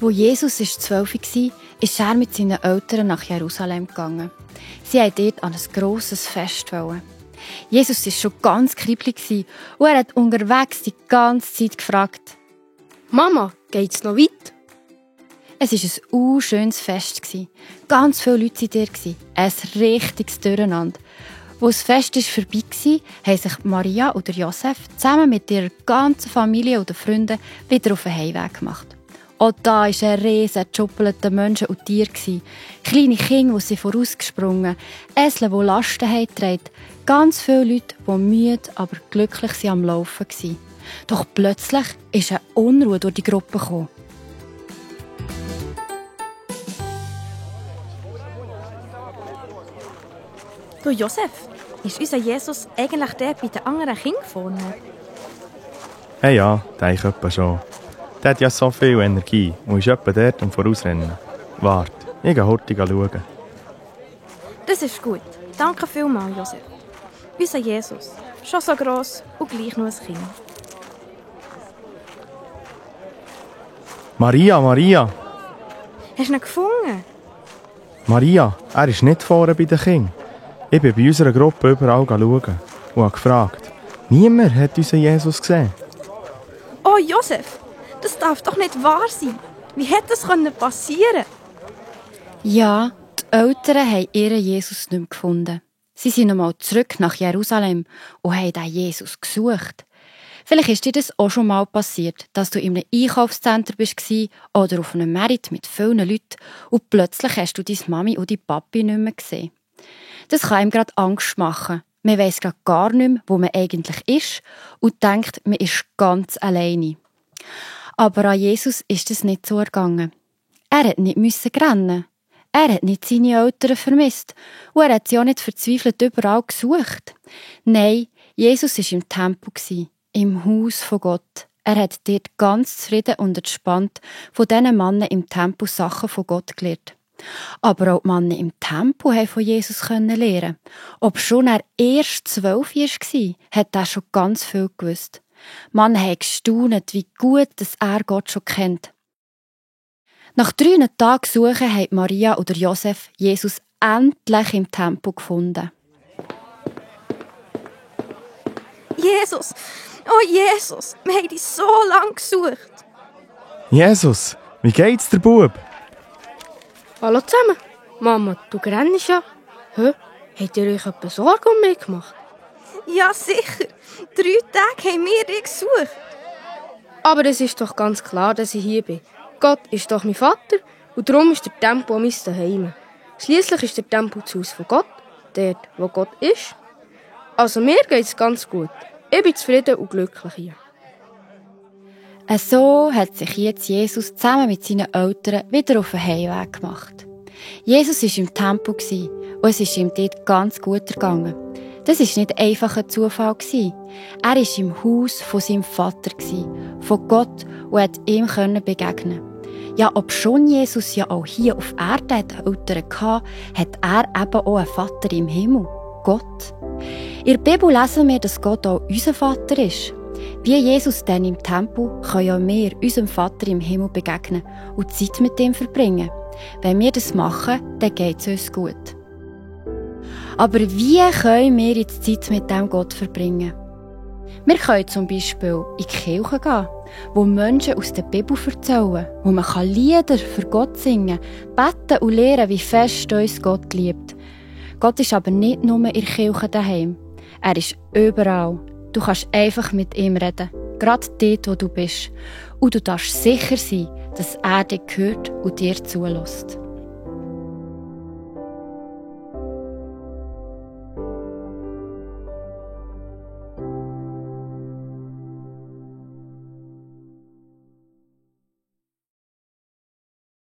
Als Jesus 12 war, ist er mit seinen Eltern nach Jerusalem gegangen. Sie wollten dort an ein grosses Fest. Jesus war schon ganz kribbelig und er hat unterwegs die ganze Zeit gefragt: «Mama, geht's noch weit?» Es war ein schönes Fest. Ganz viele Leute waren dort. Ein richtiges Durcheinander. Als das Fest vorbei war, haben sich Maria und Josef zusammen mit ihrer ganzen Familie und Freunden wieder auf den Heimweg gemacht. Auch da war ein riesen Schuppelter Menschen und Tiere. Kleine Kinder, die sind vorausgesprungen, Esel, die Lasten trugen, ganz viele Leute, die müde, aber glücklich am Laufen waren. Doch plötzlich ist eine Unruhe durch die Gruppe gekommen. Du Josef, ist unser Jesus eigentlich der bei den anderen Kindern vorne? Hey ja, denke ich etwa schon. Der hat ja so viel Energie und ist etwa dort am Vorausrennen. Warte, ich gehe hurtig schauen. Das ist gut. Danke vielmals, Josef. Unser Jesus, schon so gross und gleich noch ein Kind. Maria, Maria! Hast du ihn gefunden? Maria, er ist nicht vorne bei den Kindern. Ich bin bei unserer Gruppe überall schauen und habe gefragt. Niemand hat unseren Jesus gesehen. Oh Josef, das darf doch nicht wahr sein. Wie hätte das passieren? Ja, die Eltern haben ihren Jesus nicht mehr gefunden. Sie sind nochmal zurück nach Jerusalem und haben diesen Jesus gesucht. Vielleicht ist dir das auch schon mal passiert, dass du in einem Einkaufszentrum warst oder auf einem Markt mit vielen Leuten und plötzlich hast du deine Mami und deinen Papi nicht mehr gesehen. Das kann ihm gerade Angst machen. Man weiss gerade gar nicht mehr, wo man eigentlich ist und denkt, man ist ganz alleine. Aber an Jesus ist es nicht so ergangen. Er hat nicht rennen. Er hat nicht seine Eltern vermisst und er hat sie auch nicht verzweifelt überall gesucht. Nein, Jesus war im Tempel, im Haus von Gott. Er hat dort ganz zufrieden und entspannt von diesen Männern im Tempel Sachen von Gott gelernt. Aber auch die Männer im Tempel konnten von Jesus lernen. Obschon er erst 12 war, hat er schon ganz viel gewusst. Man hat gestaunt, wie gut er Gott schon kennt. Nach 3 Tagen Suchen haben Maria oder Josef Jesus endlich im Tempel gefunden. Jesus! Oh Jesus! Wir haben dich so lange gesucht. Jesus, wie geht's der Bub? Hallo zusammen. Mama, du rennst ja. Habt ihr euch etwas Sorgen um mich gemacht? Ja, sicher. 3 Tage haben wir dich gesucht. Aber es ist doch ganz klar, dass ich hier bin. Gott ist doch mein Vater und darum ist der Tempel auch mein Zuhause. Schliesslich ist der Tempel das Haus von Gott, dort, wo Gott ist. Also mir geht es ganz gut. Ich bin zufrieden und glücklich hier. So hat sich jetzt Jesus zusammen mit seinen Eltern wieder auf den Heimweg gemacht. Jesus war im Tempel und es ist ihm dort ganz gut ergangen. Das war nicht einfach ein Zufall. Er war im Haus von seinem Vater, von Gott, und hat ihm begegnen. Ja, obschon Jesus ja auch hier auf Erde Eltern hatte, hat er eben auch einen Vater im Himmel, Gott. In der Bibel lesen wir, dass Gott auch unser Vater ist. Wie Jesus dann im Tempel können ja wir unserem Vater im Himmel begegnen und Zeit mit ihm verbringen. Wenn wir das machen, dann geht es uns gut. Aber wie können wir jetzt Zeit mit dem Gott verbringen? Wir können zum Beispiel in die Kirche gehen, wo Menschen aus der Bibel erzählen, wo man Lieder für Gott singen kann, beten und lernen, wie fest uns Gott liebt. Gott ist aber nicht nur in der Kirche daheim. Er ist überall. Du kannst einfach mit ihm reden, gerade dort, wo du bist. Und du darfst sicher sein, dass er dich hört und dir zulässt.